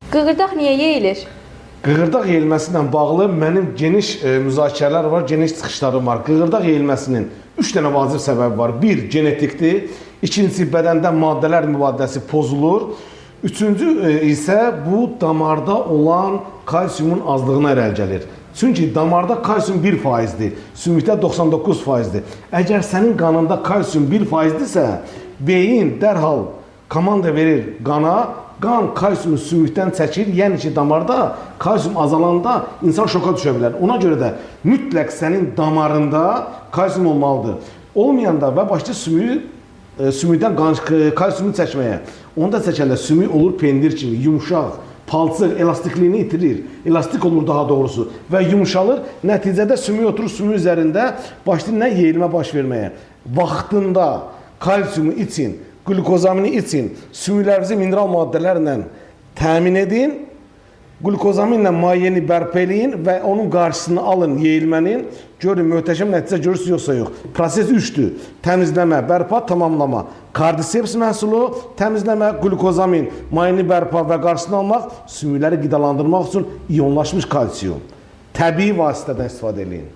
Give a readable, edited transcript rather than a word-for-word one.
Qığırdaq niyə yeyilir? Qığırdaq yeyilməsi ilə bağlı mənim geniş müzakirələr var, geniş çıxışlarım var. Qığırdaq yeyilməsinin 3 dənə vacib səbəbi var. Bir, genetikdir. İkincisi, bədəndə maddələr mübadiləsi pozulur. Üçüncü isə bu damarda olan kalsiumun azlığına irəli gəlir. Çünki damarda kalsium 1%-dir, sümükdə 99%-dir. Əgər sənin qanında kalsium 1%-dirsə, beyin dərhal komanda verir qana, qan kalsiumu sümükdən çəkir, yəni ki, damarda kalsium azalanda insan şoka düşə bilər. Ona görə də mütləq sənin damarında kalsium olmalıdır. Olmayanda və başda sümüyü sümükdən qan kalsiumu çəkməyə. Onu da çəkəndə sümük olur pendir kimi yumşaq, palçıq elastikliyini itirir. Elastik olur daha doğrusu və yumşalır. Nəticədə sümük oturur sümük üzərində başlayır nə yeyilmə baş verməyə. Vaxtında kalsiumu için, qlukozamini için, sümüklərinizi mineral maddələrlə təmin edin. Qlukozaminlə mayeni bərpa eləyin və onun qarşısını alın yeyilmənin. Görün möhtəşəm nəticə görürsünüz yoxsa yox. Proses 3-dür. Təmizləmə, bərpa, tamamlama. Kardiseps məhsulu, təmizləmə, qlukozamin, mayeni bərpa və qarşısını almaq, sümükləri qidalandırmaq üçün iyonlaşmış kalsium. Təbii vasitədən istifadə eləyin.